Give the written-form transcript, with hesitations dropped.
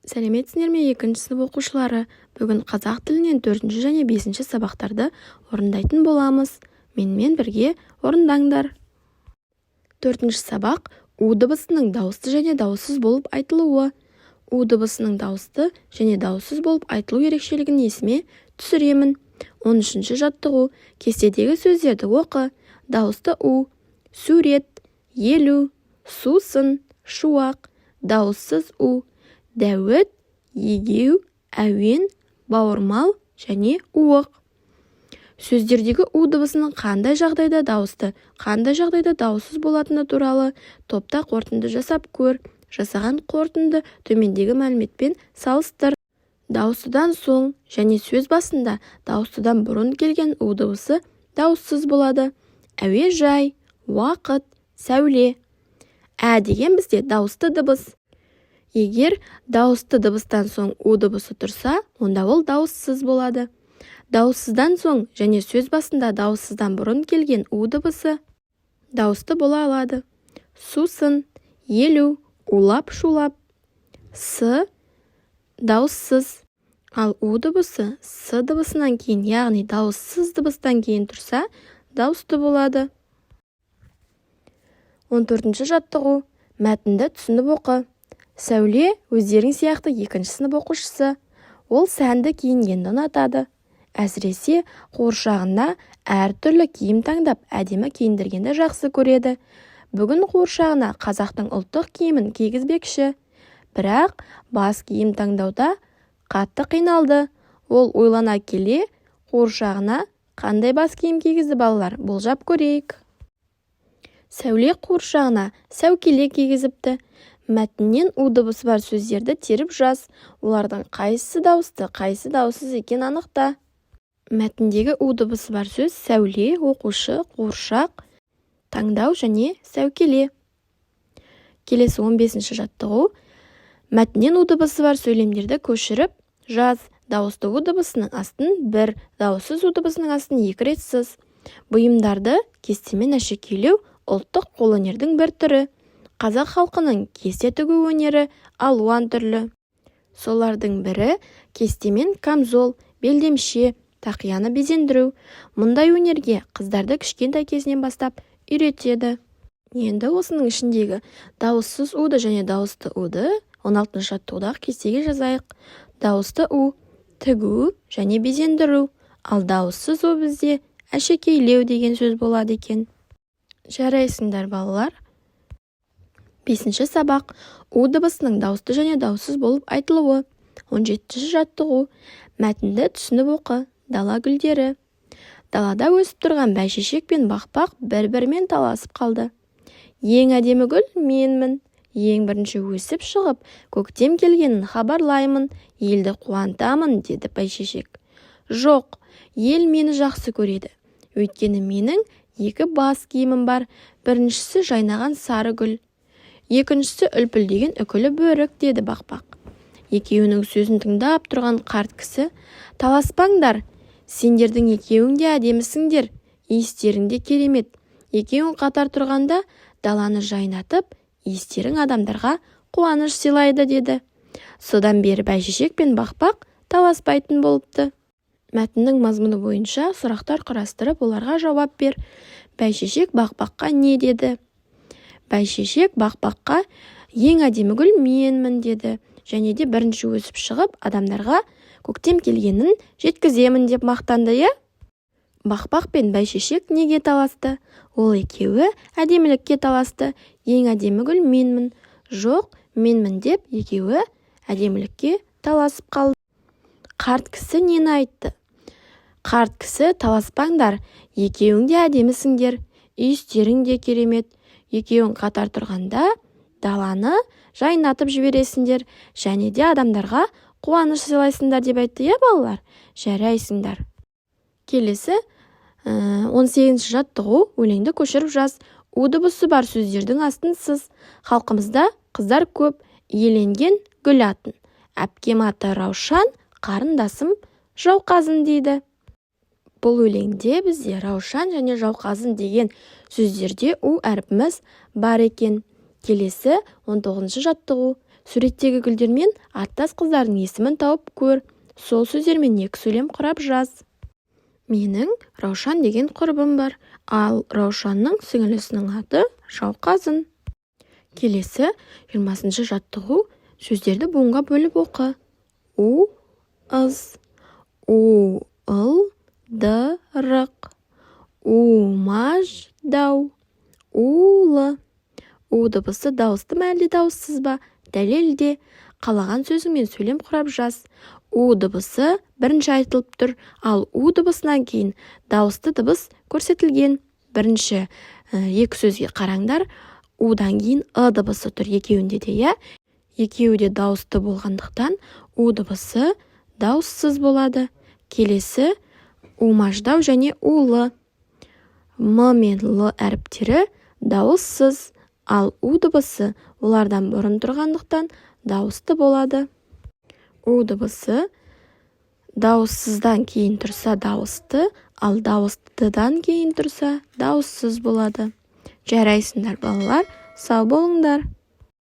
Сәлеметсіңдер ме, екінші сынып оқушылары! Бүгін қазақ тілінен төртінші және бесінші сабақтарды орындайтын боламыз. Менімен бірге орындаңдар. Төртінші сабақ: у дыбысының дауысты және дауыссыз болып айтылуы. У дыбысының дауысты және дауыссыз болып айтылу ерекшелігін есіме түсіремін. 13-ші жаттығу. Кестедегі сөздерді оқы. Дауысты у: сурет, елу, сусын, шуақ. Дауыссыз у: дәуіт, егеу, әуен, бауырмал және уық. Сөздердегі у дыбысының қандай жағдайда дауысты, қандай жағдайда дауыссыз болатыны туралы топта қорытынды жасап көр. Жасаған қорытынды төмендегі мәліметпен салыстыр. Дауыстыдан соң және сөз басында дауыстыдан бұрын келген у дыбысы дауыссыз болады: әуежай, уақыт, сәуле. Ә деген бізде дауысты дыбыс. Егер дауысты дыбыстан соң у дыбысы тұрса, онда ол дауыссыз болады. Дауыссыздан соң және сөз басында дауыссыздан бұрын келген у дыбысы дауысты бола алады: сусын, елу, улап-шулап. С дауыссыз. Ал у дыбысы с дыбысынан кейін, яғни дауыссыз дыбыстан кейін тұрса, дауысты болады. 14-ші жаттығу. Мәтінді түсініп оқы. Сәуле өздерің сияқты екінші сынып оқушысы. Ол сәнді киінгенді ұнатады. Әсіресе қуыршағына әртүрлі киім таңдап, әдемі киіндіргенді жақсы көреді. Бүгін қуыршағына қазақтың ұлттық киімін кигізбекші. Бірақ бас киім таңдауда қатты қиналды. Ол ойлана келе, қуыршағына қандай бас киім кигізді, балалар? Болжап көрейік. Сәуле қуыршағына сәукеле кигізіпті. Мәтіннен у дыбысы бар сөздерді теріп жаз. Олардың қайсысы дауысты, қайсысы дауыссыз екенін анықта. Мәтіндегі у дыбысы бар сөз: сәуле, оқушы, қуыршақ, таңдау және сәукеле. Келесі 15-ші жаттығу. Мәтіннен у дыбысы бар сөйлемдерді көшіріп жаз. Дауысты у дыбысының астын бір, дауыссыз у дыбысының астын екі рет сыз. Бұйымдарды кестемен әшекейлеу – ұлттық қолөнердің бір түрі. Қазақ халқының кесте тігу өнері алуан түрлі. Солардың бірі – кестемен камзол, белдемше, тақияны безендіру. Мұндай өнерге қыздарды кішкентай кезінен бастап үйретеді. Енді осының ішіндегі дауыссыз уды және дауысты уды 16-шы жаттығудағы кестеге жазайық. Дауысты у – тігу және безендіру, ал дауыссыз у бізде әшекейлеу деген сөз болады екен. Жарайсыңдар, балалар! Бесінші сабақ: у дыбысының дауысты және дауыссыз болып айтылуы. 17-ші жаттығу. Мәтінді түсініп оқы. Дала гүлдері. Далада өсіп тұрған бәйшешек пен бақбақ бір-бірімен таласып қалды. «Ең әдемі гүл менмін. Ең бірінші өсіп шығып, көктем келгенін хабарлаймын, елді қуантамын», – деді бәйшешек. «Жоқ, ел мені жақсы көреді. Өйткені менің екі бас киімім бар. Біріншісі – жайнаған сары гүл, екіншісі – үлпілдеген үкілі бөрік», – деді бақбақ. Екеуінің сөзін тыңдап тұрған қарт кісі: «Таласпаңдар. Сендердің екеуің де әдемісіңдер, иістерің де керемет. Екеуің қатар тұрғанда даланы жайнатып, иістерің адамдарға қуаныш сыйлайды», – деді. Содан бері бәйшешек пен бақбақ таласпайтын болыпты. Мәтіннің мазмұны бойынша сұрақтар құрастырып, оларға жауап бер. Бәйшешек бақбаққа не деді? Бәйшешек бақбаққа «Ең әдемі гүл менмін» деді және де бірінші өсіп шығып, адамдарға көктем келгенін жеткіземін деп мақтанды, иә? Бақбақ пен бәйшешек неге таласты? Ол екеуі әдемілікке таласты. «Ең әдемі гүл менмін», «Жоқ, менмін» деп екеуі әдемілікке таласып қалды. Қарт кісі нені айтты? Қарт кісі: «Таласпаңдар. Екеуің де әдемісіңдер, иістерің де керемет. Екеуің қатар тұрғанда даланы жайнатып жібересіңдер және де адамдарға қуаныш сыйлайсыңдар», – деп айтты, иә, балалар? Жарайсыңдар! Келесі 18-ші жаттығу. Өлеңді көшіріп жаз. У дыбысы бар сөздердің астын сыз. Халқымызда қыздар көп иеленген гүл атын. Әпкем аты Раушан, қарындасым Жауқазын, дейді. Бұл өлеңде бізде Раушан және Жауқазын деген сөздерде у әрпіміз бар екен. Келесі 19-жаттығу. Суреттегі гүлдермен аттас қыздардың есімін тауып көр. Сол сөздермен екі сөйлем құрап жаз. Менің Раушан деген құрбым бар, ал Раушанның сіңілісінің аты Жауқазын. Келесі 20-жаттығу. Сөздерді буынға бөліп оқы. У, ыз, у, ыл, ды, рық, умаж, дау, улы. У дыбысы дауысты ма, әлде дауыссыз ба? Дәлелде. Қалаған сөзіңмен сөйлем құрап жаз. У дыбысы бірінші айтылып тұр, ал у дыбысынан кейін дауысты дыбыс көрсетілген. Бірінші екі сөзге қараңдар: удан кейін ы дыбысы тұр екеуінде де, иә. Екеуі де дауысты болғандықтан, у дыбысы дауыссыз болады. Келесі умаждау және улы. М мен л әріптері дауыссыз, ал у дыбысы олардан бұрын тұрғандықтан, дауысты болады. У дыбысы дауыссыздан кейін тұрса, дауысты, ал дауыстыдан кейін тұрса, дауыссыз болады. Жарайсыңдар, балалар, сау болыңдар.